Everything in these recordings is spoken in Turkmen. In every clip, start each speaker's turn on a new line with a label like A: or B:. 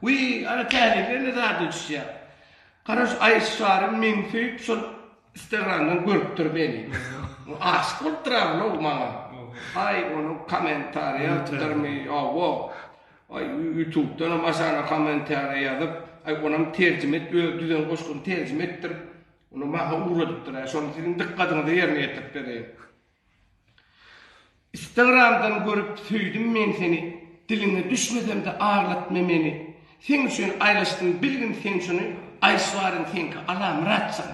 A: Wiý, ana täzelikler zada düşýär. Garaş Aýşary meni söýüp şol Instagramdan görüpdir meni. Aşyk bolupdyr aglaw maňa. Aý ony kommentariýa ýazypdyrmy? Hawa. Aý ýutubdan hem aşagyna kommentariýa ýazyp, aý onam terjime et, öz düzen goşgyny terjime etdirip, ony maňa ugradypdyr. Aý şony siziň dykgatyňyza ýerine ýetirip bereýin. Instagramdan görüp söýdüm men seni Diliňe düşmesemde aglatma meni Seň üçin aýrylyşdym bilgin sen şuny Aýşwaryň seňki ala Myratjan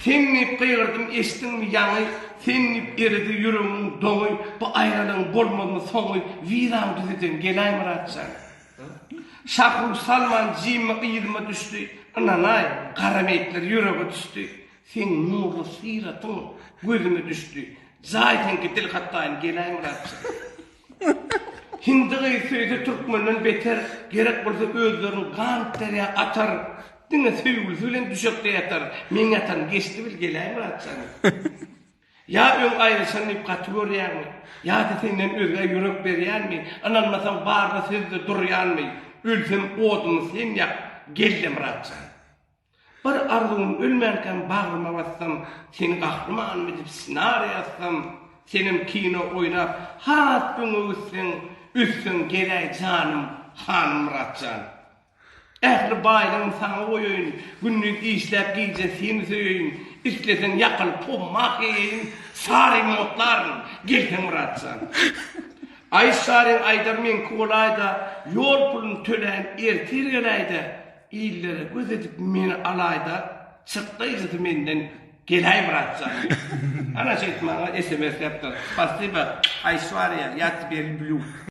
A: Sen diýip gygyrdym eşdiňmi ýaňy Sen diýip eredi ýüregimiň doňy Bu aýralygyň bolmazmy soňy Wizaňy düzeden geläý Myratjan Şahruh Salman jimmi yzyma düşdi Ynanaý gara meýitler ýürege düşdi Seň nurly syratyň gözüme düşdi. Jaý seňki dil hatdaýyn geläý Myratjan. Hindi gyz söýse türkmenden beter, gerek bolsa özlerini gan derýa atar, diňe söýgülisi bilen düşekde ýatar, meň ýatanym geçdi bil geläý Myratjan. Ýa öň aýrylyşan diýip gaty görýäňmi? Ýa-da senden özgä ýürek berýänmi? Ynanmasaň barla sözde durýanmy? Ölsem odumy sen ýak, gel-de Myratjan. Bir arzuwym ölmänkäm bagryma bassam, Seni gahrymanym edip ssenariý ýazsam, Senem kino oýnap has öňe gitseň, Össeň geläý janym hanym Myratjan. Ähli baýlygym saňa goýaýyn, Gündiz işläp gije seni söýeýin, Isleseň ýakaly pommak geýeýin, Sarymy otlaryn, gelseň Myratjan. Aý Saryň aýdar meňki bolaýda, Ýol puluny töläýin ertir geläýdä, Illere göz edip meni alaýda çykdaýjysy menden geläý bratjan diýip. Ana şeýdip maňa sms ýapdyr. Spasiba Aýşwarýa, ýa tebe lýublýu.